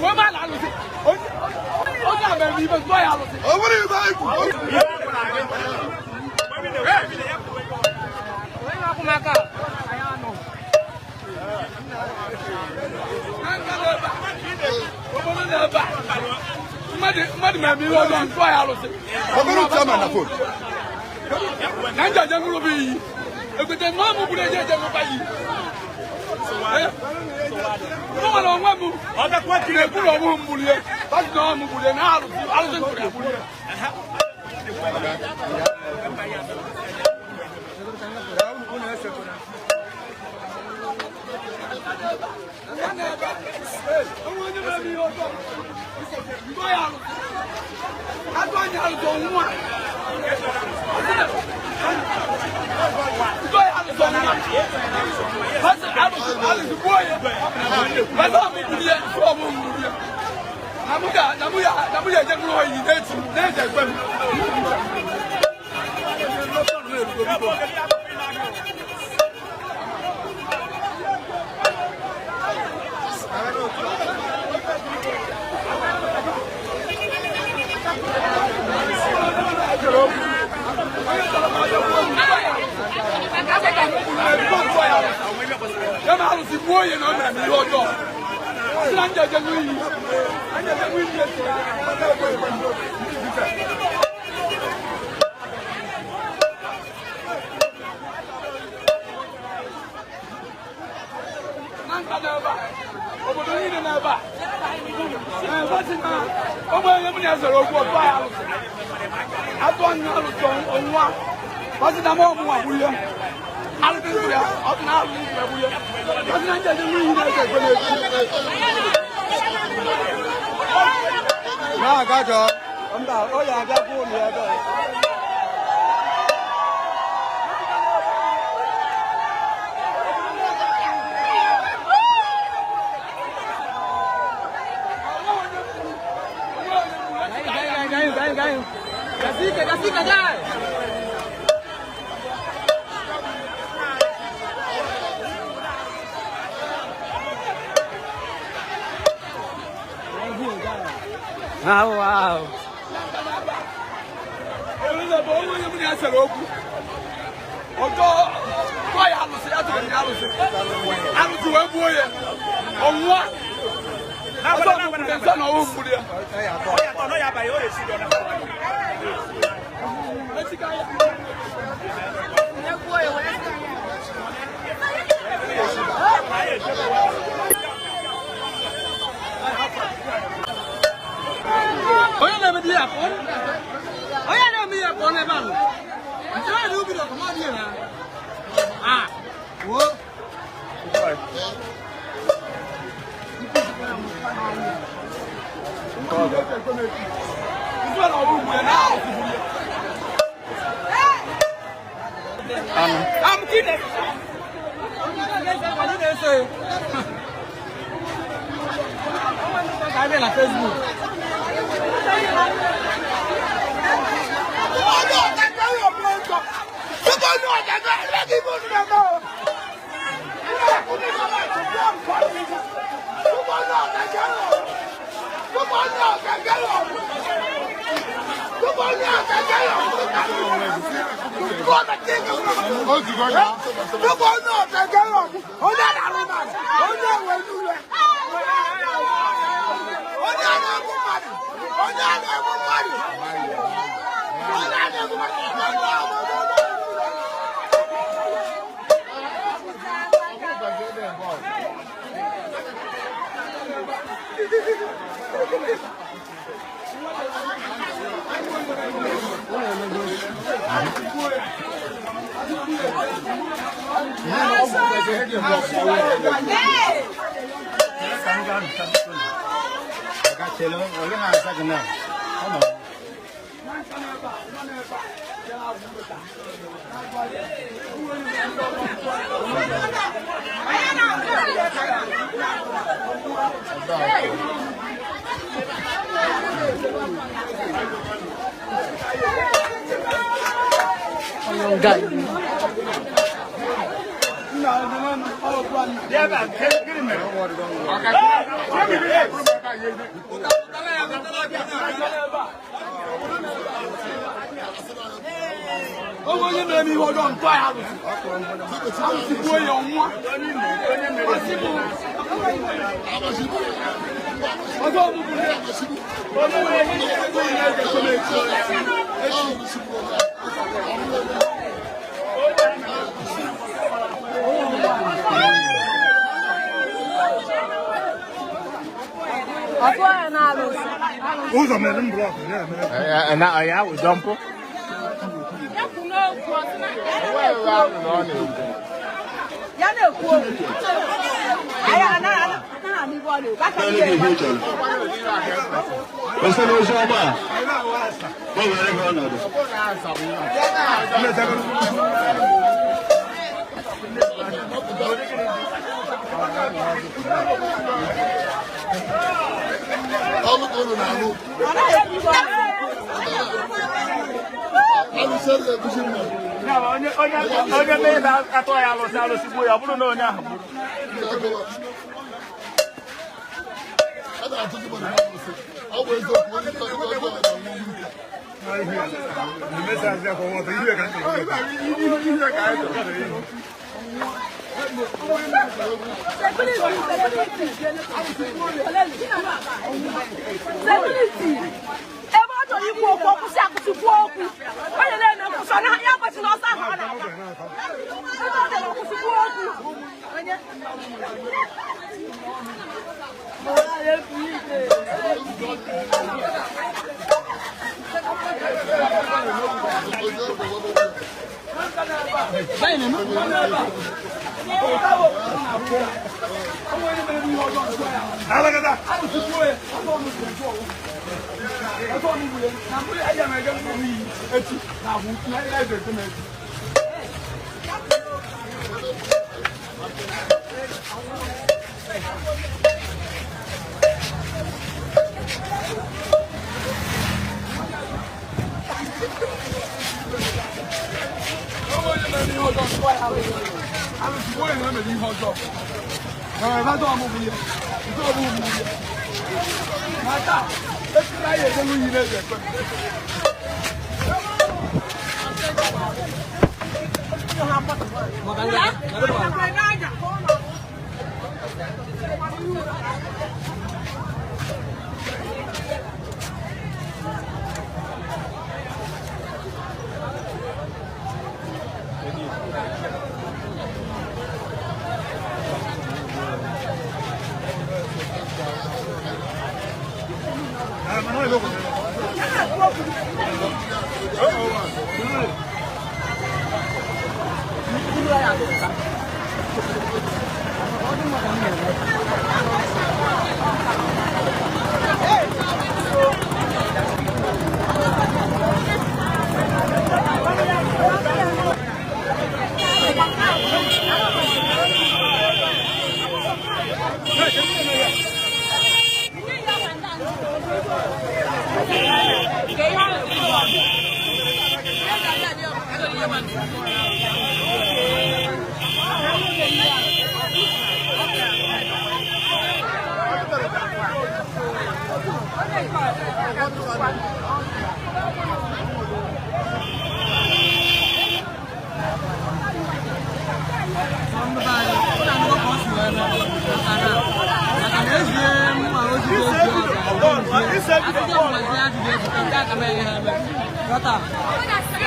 Wee ma na alụsị. Onye a mere m ibe tụọ ya alụsị. Ọ bụrụ ibe anyị kwuru. Obodo na-ebe a. Mmadụ mere m ihe ọjọọ tụọ ya alụsị. Ọ bụrụ chairman na phone. Na njaja ṅụrụ bụ iyi. Ekwete nwa m bụrụ eje eje ṅụkwa iyi. Mụ nwere onwe m na-ekwu na ọ bụghị m gburu ya. Ọ sị na ọ m gburu ya na alụsị alụsị m tụrụ ya gburu ya. Onwe onye mere m ihe ọjọọ. Tụọ ya alụsị. Atụ anya alụsị ọnwụnwa. Tụọ ya alụsị ọnwụnwa. Asị alụsị alụsị gbuo ya. Asị ọ mụ gburu ya, sị ọ mụ gburu ya. Na mụ ga na mụ ya na mụ ya eje ṅụrụ iyi n'echi na-eji ekwe m. Ya ma alụsị gbuo ya na o mere m ihe ọjọọ. Sị na njeje ṅụọ iyi. Njeje ṅụọ iyi echi. Na nka n'ebe a, obodo niile n'ebe a. Ee, basị na ọ bụ onye mụ na ya zere okwu ọtụ ya alụsị. Atụ anya alụsị ọnwụnwa. Basị na mụ ọmụnwa gburu ya. Alụsị ntụrụ ya, ọ bụ na alụsị ntụrụ ya gburu ya. Basị na njeje ṅụọ iyi na-eje ekwe n'echi. Na-aga jọọ. Mba, ọ ya abịakwa ụlọ ebe a. Wow, wow. Onye bụ onye mụ na ya sere okwu. Ọjọọ tụọ ya alụsị, ya tụrụ ya alụsị. Alụsị wee gbuo ya. Ọnwụnwa. Ọsọ mụ gburu ya, nsọ na ọwụ gburu ya. Echi ka ya. Onye na-eme ihe a pụọ. Onye na-eme ihe pụọ n'ebe ahụ. Onye na ubi dọkọ mmadụ ihe na. Ah, wo. Nsọ na ọwụ gburu ya na alụsị gburu ya. I'm kidding. Na Facebook. Ozugo ya. Guy. Nna, ndị nwe m, ọ bụ Onwe onye mere m ihe ọjọọ ntọ ya alụsị alụsị gbuo ya ọnwụa ọsị bụ ọzọ ọmụmụ ya onye nwere ihe ego onye ga-ekwe m echi echi. Ụzọ mere m blọkụ ya mere. Na ya wụ dọmpụ. Ya na-ekwu okwu anyị anaghị anụ ibe ọ na-ekwu aka ihe Ose n'ozi ọma a, o were gị ọnọdụ. Ọlụ ka unu na-alụ. Ọ naghị ekwu ibe ọ na-ekwu. Alụsị eze egusi mmadụ. Onye mee ihe atọ ya alụsị alụsị gbuo ya, ọ bụrụ na onye ahụ gburu. A na-atụzi mmadụ n'alụsị. Ọ bụ eziokwu, onye nta akụkọ ọjọọ ga-anwụ ọnwụ Security. Ebe ọ chọrọ ikwu okwu, ọ kwụsị akwụsị kwuo okwu. Onye na-eme nkwụsị, ọ na ya kwesị na ọsọ ahụ ọ na-aga. Ebe ọ chọrọ kwụsị kwuo okwu. Onye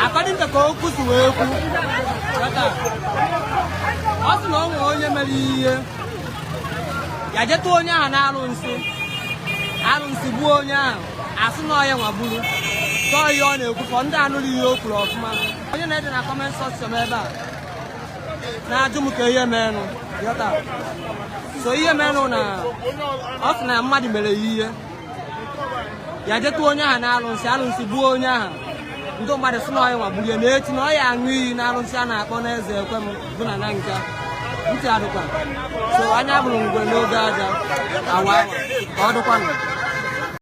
According to ka okwu si wee kwu, ghọta, ọ sị na ọ nwere onye mere ihe ya jetụ onye ahụ na-arụ nsị arụsị gbuo onye ahụ, asị na ọya nwa gburu tọọ ihe ọ na-ekwu fọ ndị anụrụ ihe o kwuru ọfụma. Onye na-ede na comment section ebe a na-ajụ m ka ihe menụ, ghọta, so ihe menụ na ọ sị na mmadụ mere ya ihe ya jetụ onye ahụ na arụsị arụsị gbuo onye ahụ, ndị mmadụ sị na ọya nwa gburu ya, na echi na ọ ya aṅụ iyi na arụsị a na-akpọ n'eze ekwe m bụ na na nka ntị adụkwa. So anya bụrụ ngwere n'oge aja awa awa ka ọ dụkwanụ.